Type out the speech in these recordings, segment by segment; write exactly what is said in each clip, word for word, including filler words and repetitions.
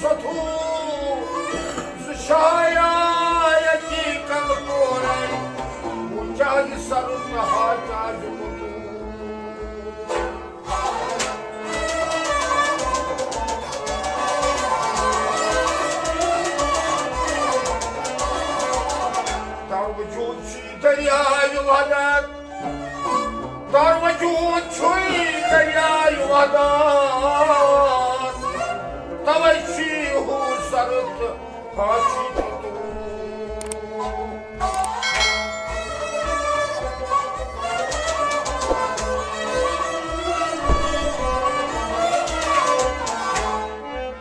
ستھو زٕ شایا یتی کل پورے، وۄنۍ کیٛازِ سرُن نہٕ ہا کیٛازِ ووٚتُن؟ تر وجود چھی دریائے وحدت، تر وجود چھُے دریائے وحدت، توے چھی ہُہ سرُت ہا چھی تُلُن۔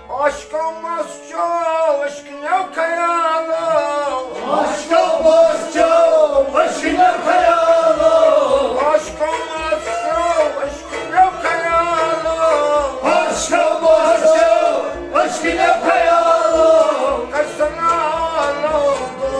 عشقو مس چو عشق نیو خیالو۔ عشقو مس چو عشق نیو خیالو۔ عشقو مس چو عشق نیو خیالو۔ عشقو مس چو عشق نیو خیالو۔ کسنا لو گو۔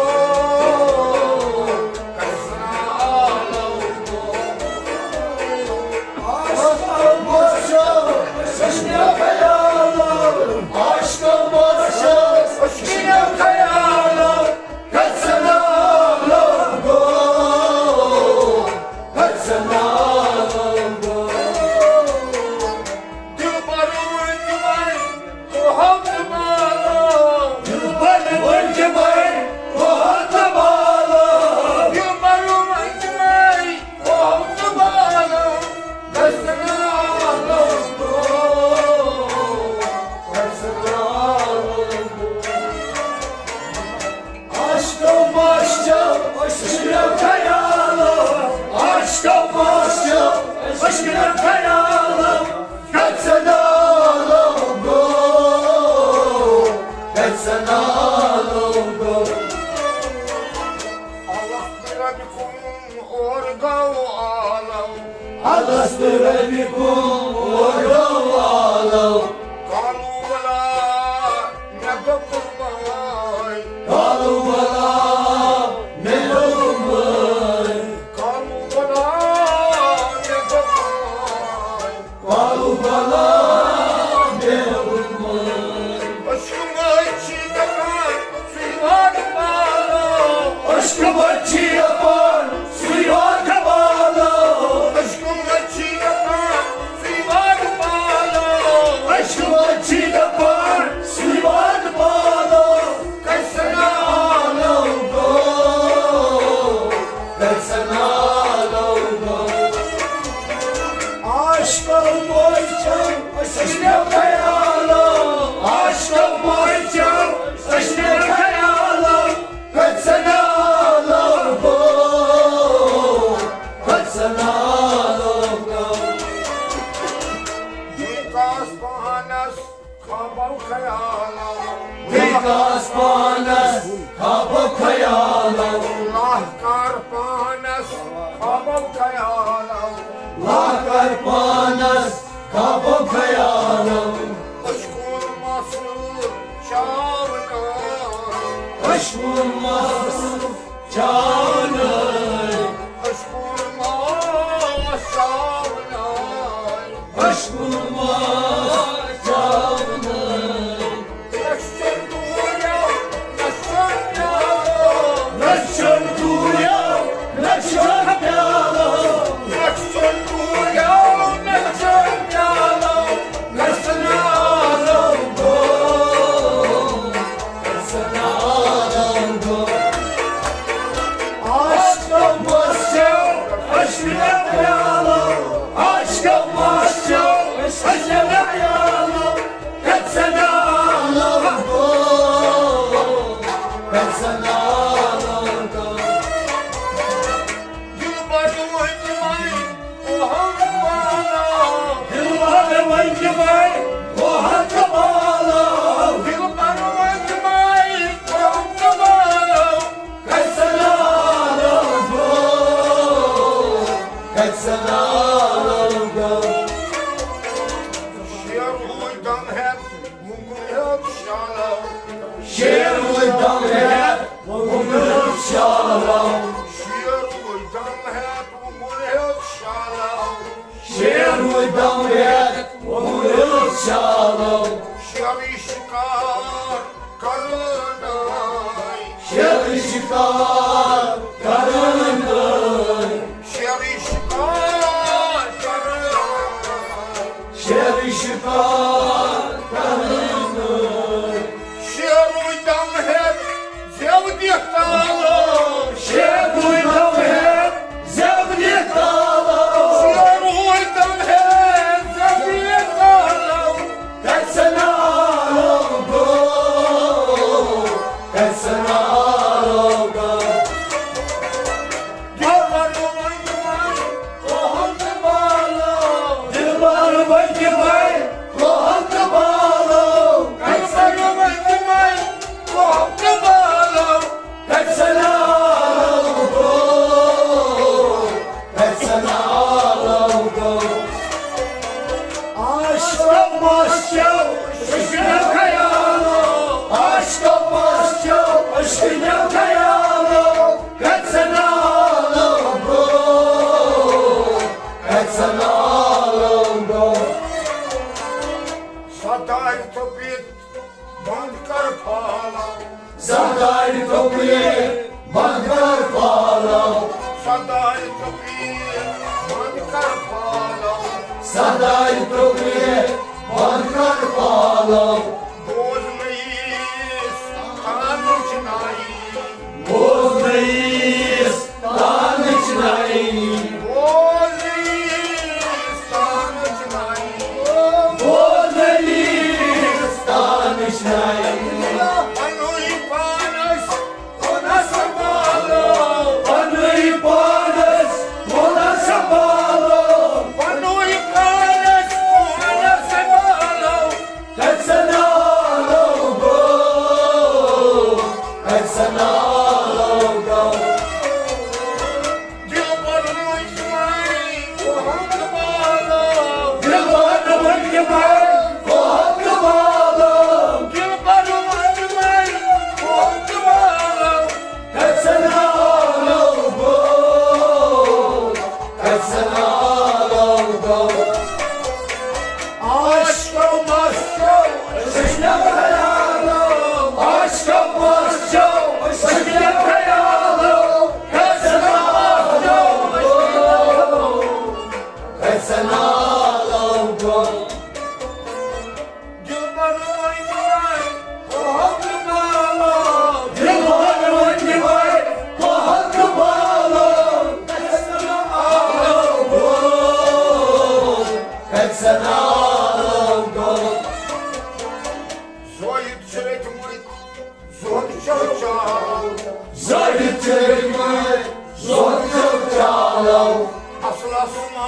الست ربكم اور گو عالم۔ الست ربكم اور گو عالم۔ قالوا بلى، مےٚ دوٚپمَے۔ قالوا بلى، مےٚ دوٚپمَے۔ قالوا بلى، مےٚ دوٚپمَے۔ قالوا بلى، مےٚ دوٚپمَے۔ عشقہٕ مٔچھی دَپان، سُے واتہٕ بالو۔ عشقہٕ مٔچھی دَپان، سُے واتہٕ بالو۔ عشقہٕ مٔچھی دَپان، سُے واتہٕ بالو۔ عشقہٕ مٔچھی دَپان، سُے واتہٕ بالو۔ کسنا لو گو۔ عشقو مٔچھو، عشق نیو خیالو۔ عشقو مٔچھو، عشق نیو خیالو۔ کسنا لو گو، کسنا لو گو۔ بیکاس پانس خوابو خیالو۔ بیکاس پانس خوابو خیالو۔ لاہ کر پانس خوابو خیالو۔ لاہ کر پانس خوابو خیالو۔ عشقون مس چاونو۔ عشقون مس چاونو۔ عشقون مس چاونو۔ عشقُن ماس چاونہٕ۔ نشن دوریو، نشن پیالو۔ نشن دوریو، نشن پیالو۔ نشن دوریو، نشن پیالو۔ نشن آلو گو۔ نشن آلو گو۔ عشق مستیو، عشق پیالو۔ عشق مستیو، عشق پیالو۔ کتھ سنا لوگو، کتھ سنا لوگو۔ دلبر ونج مائی، او ہم بالا۔ دلبر ونج مائی، او ہم بالا۔ دلبر ونج مائی، او ہم بالا۔ کتھ سنا لوگو، کتھ سنا لوگو۔ شیر ہوئی دم ہے، وُنگُن ہیوٚت شالو۔ شیر ہوئی دم ہے، وُنگُن ہیوٚت شالو۔ شیر ہوئی دم ہے، وُنگُن ہیوٚت شالو۔ شیر ہوئی دم ہے، وُنگُن ہیوٚت شالو۔ شعرٕے شِکار کرٲنی۔ شعرٕے شِکار کرٲنی۔ شعرٕے شِکار کرٲنی۔ شعرٕے شِکار کرٲنی۔ شعرٕے دم ہٮ۪تھ زٮ۪و دِتھ تالو۔ شعرٕے دم ہٮ۪تھ زٮ۪و دِتھ تالو۔ شعرٕے دم ہٮ۪تھ زٮ۪و دِتھ تالو۔ کتہِ سنا آلو گوٚو، کتہِ سنا آلو گوٚو۔ دِلبر وۄنۍ وۄنۍ کوہن تہٕ بالو۔ دِلبر وۄنۍ وۄنۍ کوہن تہٕ بالو۔ کتہِ سنا وۄنۍ وۄنۍ کوہن تہٕ بالو۔ کتہِ سنا آلو گوٚو، کتہِ سنا آلو گوٚو۔ عاشقو مس چیو عشقو خیالو۔ عاشقو مس چیو عشقو خیالو۔ کتہِ سنا آلو گوٚو، کتہِ سنا آلو گوٚو۔ سدارِ تھوٚپِتھ بند کر پھالو۔ سدارِ تھوٚپِتھ بند کر پھالو۔ سدارِ تھوٚپِتھ بند کر پھالو۔ سدارِ تھوٚپِتھ بند کر پھالو۔ بوزنہٕ ییٖس تانٕچ نایی۔ بوزنہٕ ییٖس تانٕچ نایی۔ بوزنہٕ ییٖس تانٕچ نایی۔ بوزنہٕ ییٖس تانٕچ نایی۔ پنُے پانس کونس سنبھالو۔ پنُے پانس کونس سنبھالو۔ پنُے پانس کونس سنبھالو۔ کتہِ سنا آلو گوٚو، کتہِ سنا آلو گوٚو۔ دِلبر وۄنۍ وۄنۍ کوہن تہٕ بالو۔ دِلبر وۄنۍ وۄنۍ کوہن تہٕ بالو۔ دِلبر وۄنۍ وۄنۍ کوہن تہٕ بالو۔ کتہِ سنا آلو گوٚو، کتہِ سنا آلو گوٚو۔ عاشقو مس چیو عشقو خیالو۔ عاشقو مس چیو عشقو خیالو۔ کتہِ سنا آلو گوٚو، کتہِ سنا آلو گوٚو۔ دِلبر وۄنۍ وۄنۍ کوہن تہٕ بالو۔ دِلبر وۄنۍ وۄنۍ کوہن تہٕ بالو۔ کتہِ سنا آلو گوٚو، کتہِ سنا آلو گوٚو۔ زٲہِد چھِ رٔٹمٕتۍ زُہد چو چالو۔ زٲہِد چھِ رٔٹمٕتۍ زُہد چو چالو۔ اصلس ما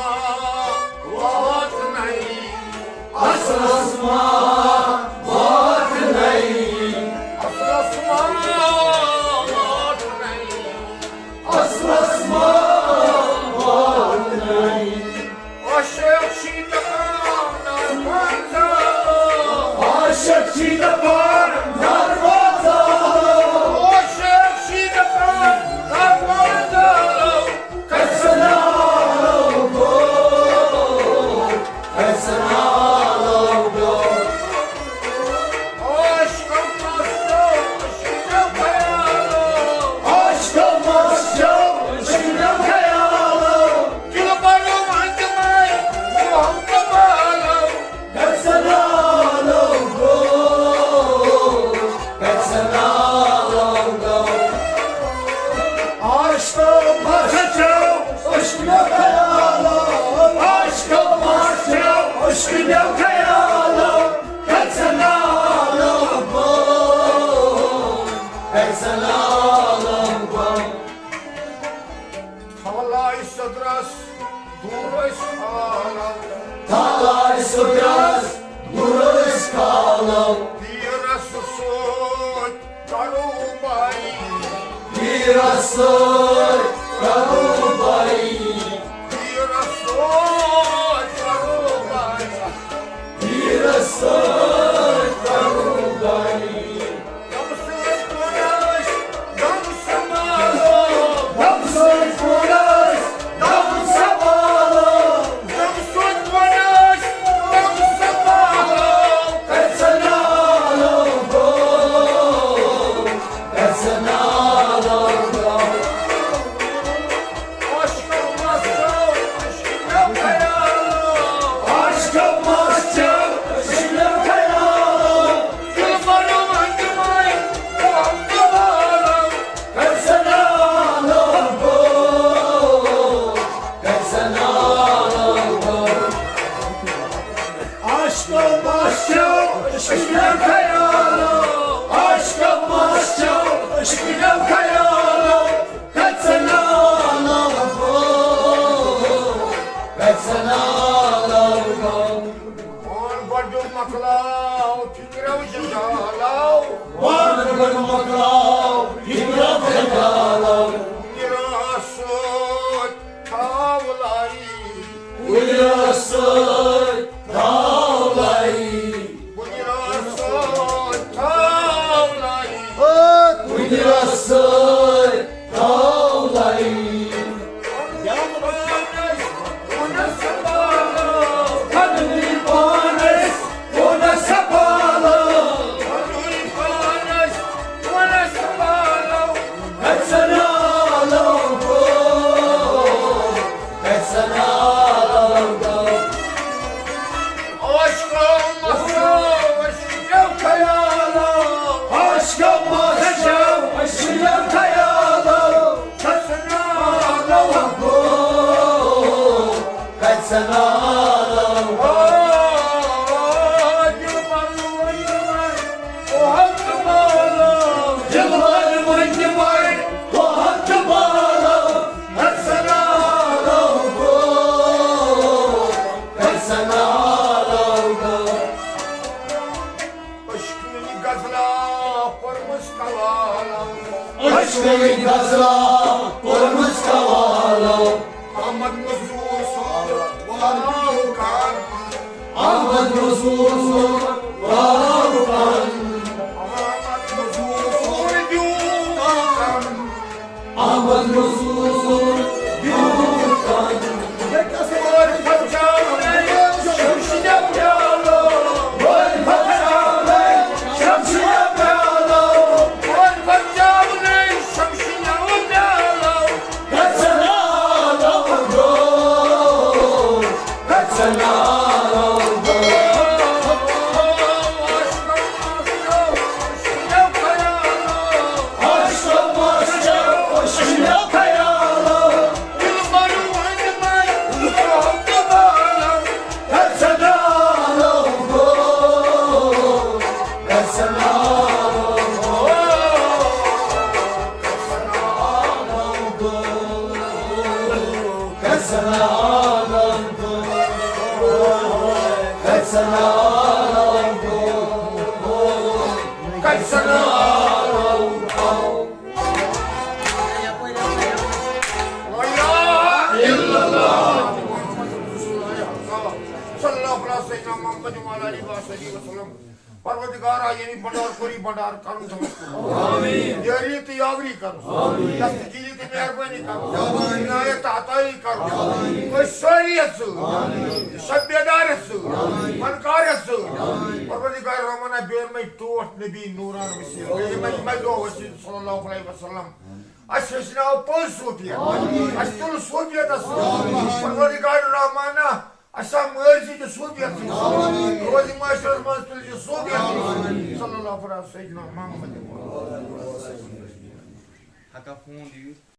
واتنَے۔ اصلس ما واتنَے۔ اصلس ما واتنَے۔ اصلس ما واتنَے۔ عاشق چھی دپان ناربازا۔ عاشق چھی دپان ناربازا۔ عاشق چھی دپان ناربازا۔ کتہِ سنا آلو گوٚو، کتہِ سنا آلو گوٚو۔ عاشقو مس چیو عشقو خیالو۔ عاشقو مس چیو عشقو خیالو۔ دِلبر وۄنۍ وۄنۍ کوہن تہٕ بالو۔ کتہِ سنا آلو گوٚو، کتہِ سنا آلو گوٚو۔ عاشقو مس چیو عشقو خیالو۔ عاشقو مس چیو عشقو خیالو۔ کتہِ سنا آلو گوٚو، کتہِ سنا آلو گوٚو۔ تھلایہِ سدرس دوٗر أسۍ کھالو۔ تھلایہِ سدرس دوٗر أسۍ کھالو۔ پیٖرس سۭتۍ کرو بایی۔ پیٖرس سۭتۍ کرو بایی۔ پیٖرس سۭتۍ کرو بایی۔ پیٖرس سۭتۍ کرو بایی۔ غمہٕ سۭتۍ کون آسہِ غم سنبھالو۔ غمہٕ سۭتۍ کون آسہِ غم سنبھالو۔ غمہٕ سۭتۍ کون آسہِ غم سنبھالو۔ کتہِ سنا عشقیو خیالو، عشقو مستیو، عشقیو خیالو، کتھ سنالو گو، کتھ سنالو گو۔ وان گۄڈٕ مۄکلاو فِکرو جنجالو۔ وان گۄڈٕ مۄکلاو فِکرو جنجالو۔ میٖراث سۭتۍ تھاو لایی۔ میٖراث سۭتۍ تھاو لایی۔ میٖراث سۭتۍ تھاو لایی۔ میٖراث سۭتۍ تھاو لایی۔ پننی پانس کونس سنبھالو۔ پننی پانس کونس سنبھالو۔ کتھ سنالو گو، کتھ سنالو گو۔ عشقو مستیو، عشقیو خیالو۔ عشقو مستیو، عشقیو خیالو۔ کتھ سنالو گو، کتھ سنالو گو۔ دلبر ؤنۍ تِمن کوہن تہٕ بالو۔ دلبر ؤنۍ تِمن کوہن تہٕ بالو۔ کتھ سنالو گو، کتھ سنالو گو۔ عشقٕچ غزلہ پٔرمٕژ قوالو۔ عشقٕچ غزلہ پٔرمٕژ قوالو۔ احمد مزور سُنٛد واو کر۔ احمد مزور سُنٛد واو کر۔ احمد مزور سُنٛد دیوٗ کر۔ احمد مزور سُنٛد دیوٗ کر۔ وٲلۍ پھۄکھچاونَے شمشیرو پیالو۔ وٲلۍ پھۄکھچاونَے شمشیرو پیالو۔ وٲلۍ پھۄکھچاونَے شمشیرو پیالو۔ کتھ سنالو گو، کتھ سنالو گو۔ عشقو مستیو، عشقیو خیالو۔ دلبر ؤنۍ تِمن کوہن تہٕ بالو۔ کتھ سنالو گو، کتھ سنالو گو۔ کتھ سنالو گو، کتھ سنالو گو۔ کتھ سنالو گو۔ لا الہ الا اللہ۔ صلی اللہ علی سیدنا محمد وعلی آلہ وصحبہ وسلم۔ پروردگارا، ییٚمہِ بنڈار کوٚر یہِ بنڈار کرُن تھوٚوُس۔ آمین۔ یٲری تہٕ یاوری کرُن۔ آمین۔ دستگیری تہٕ مہربٲنی کرُن۔ آمین۔ عنایت تہٕ عطایی کرُن۔ آمین۔ أسۍ سٲری یتھ سۭتۍ۔ آمین۔ سب بیدار یتھ سۭتۍ۔ آمین۔ فنکار یتھ سۭتۍ۔ آمین۔ پروردگار رحمانہ، بیٚیہِ یِمے ٹوٹھ نبی نوران وسیٖل۔ یِمے، یِمے دۄہ ٲسۍ صلی اللہ علیہ وسلم۔ اَسہِ ہیٚچھناو پوٚز صوٗفیت۔ آمین۔ اَسہِ تُل صوٗفیتس سۭتۍ۔ آمین۔ پروردگار رحمانہ، اَسہِ آو مٲرۍ زِ تہِ صوٗفیت سۭتۍ۔ آمین۔ روزِ معاشرس منٛز تُلۍ زِ صوٗفیت سۭتۍ۔ آمین۔ صلی اللہ علی سیدنا محمد۔ ہکا فون دِیِو۔